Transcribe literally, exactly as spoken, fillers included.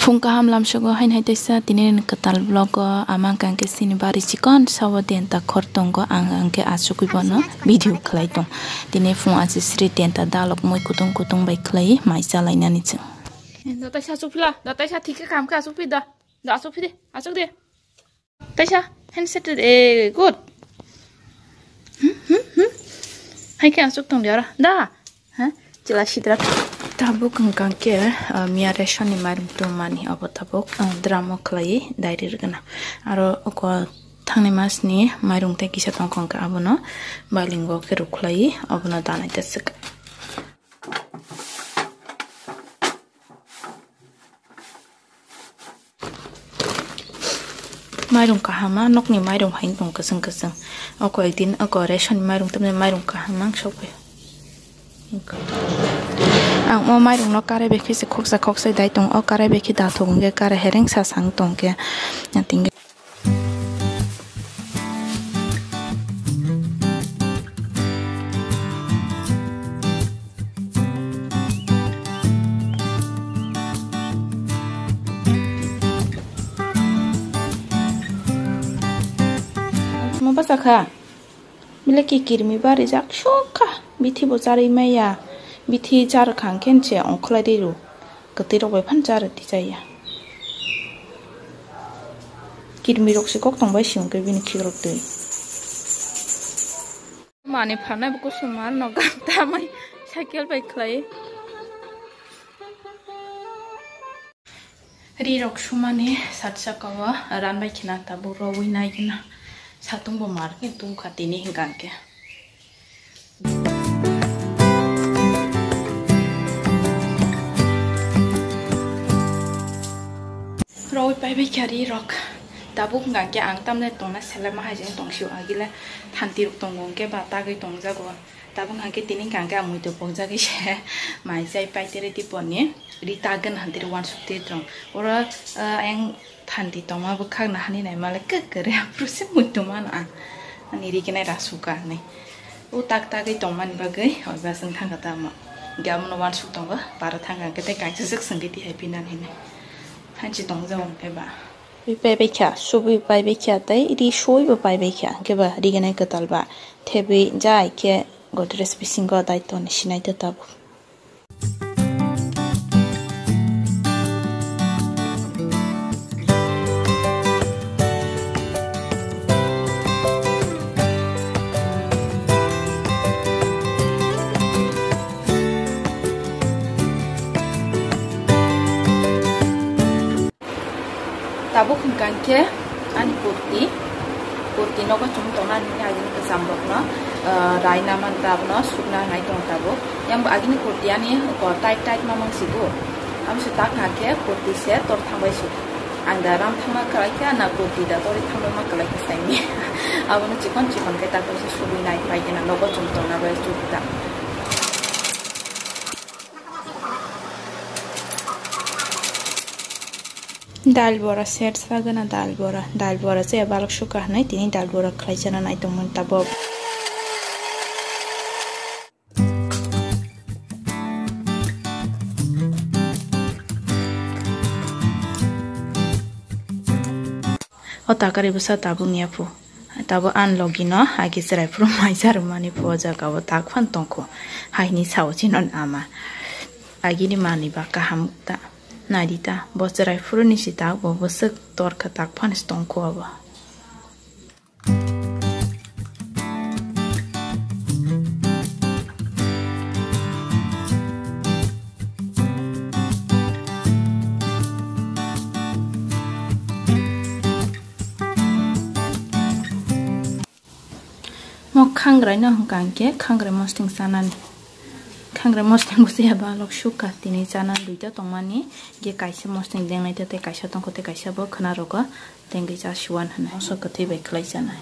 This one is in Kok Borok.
Phung kaham lamsogo hain hai teisa tini ni kwtal vlog o ama hwnkha khe chini bari chikon sao denta khor tongo ang hwnkha khe achugwi bono video khlai tong. Tini phung achuk sri denta dalok mui kutung kutung bai khlai mai chalainani chwng. Da taisa achuk phila, da taisa thik khe kam khe achuk phi da. Da achuk phi de, achuk de. Taisa, handset, eh, good. Hmm, hmm, hmm. Hai khe achuk tong diara. Da. Ha? Chila sidra. Tabuk hwnkha khe, ah, miya ration ni mairum tongmani abo tabuk, ah, drum o khlai dairy rwgwna. Aro oko thangni mas ni mairum tei kisa tongkha hwnkha abono bailing o khe rwkhlai abono danai ta swk. Mairum kahama, nokni mairum hai tong kwchwng kwchwng. O koi din, o koi ration mairum tamni mairum kahama ang sokphaio. Ang o mairum no karai bai khe se khoksa khoksa dai tong, o karai bai khe dathok hwnkhe karai hereng sa sang tong khe. Nating. Mo basa kha. Bile ki kirmi bari jak sokha. Bithi bo charwi maya. Bithi char khang khen se ongkhlai ri ru. Kwtwi rok bai phan char ti chaya. Kirmi rok se kok tong bai si hwnkhe bini khikrok twi. Mani pharnai bo kusuma no gam tamai cycle bai khlai. Ri rok sumani sat saka o ran bai khina tabuk rwi nai khina satung bo mar khe tungkha tini hwnkha khe. Rwi pai bai kha ri rok. Tabuk hwnkha khe ang tamle tongna selema hai jeng tong sio agile thanti rok tongo hwnkhe ba tagwi tongjago. Tabuk hwnkha khe tini hwnkha khe ang muitu pokjagwi se mai chai pai tere tiponi ri tagwi hantiri wansuk twi tong. Oro, ah, ayang thanti tongma bwkhak nahani naima le kwkre aphuru se muitu mano ang. Ani ri khe nai ra suka hinwi. O tak tagwi tongmani bagwi hoi ba chwng thangkha tamo. Hwnkhe abono wansuk tongo, bara thangkha hwnkhe tei kaisa swk swngwi tihai phinang hinwi. Hanchi tongjago hwnkhe ba. Ri pai bai kha, subui pai bai kha, tei ri sui bo pai bai kha, hwnkhe ba ri gwnai kwtal ba thebwi jai khe Godrej bisingo daitoni sinai tei tabuk. Tabuk hwnkha khe ani kurti, kurti nogo chum tongnani agini kwcham rokno, ah, rai naman ta abono sukna nai tong tabuk. Yang bo agini kurti ani ko tight tight mamang sibu. Amse tak hwnkha khe kurti se tor thangbai su. Ang da ram thangma kwlai khe na kurti da tori thangma kwlai khe saimi. Abono chikon chikon khe tak bai se sugui nai pai khe na nogo chum tongna bai chuk ta. Dal bora set sagana dal bora. Dal bora se balok suka hanai tini dal bora khlai chana nai tongmani tabok. O takari bwsa tabuk ni aphu. Tabuk ani logi no agi chwrai phuru maisa rwmani phu o jaga o tak phan tongkho. Haini sao chini ama. Agini manwi ba kaham ta. Naidi ta. Bo chwrai phuru ni si tak bo bwswk torkha tak phan si tongkho abo. Mo khangrai no hwnkha hwnkhe khangrai mosting chanani. Khangrai mosting bo se balok sukha tini chana duita tongmani. Ge kaisa mosting dengnai tei kaisa tongkho tei kaisa bo khwna rogo tengwi cha suan hwnwi. Moso kwthwi bai khlai chanai.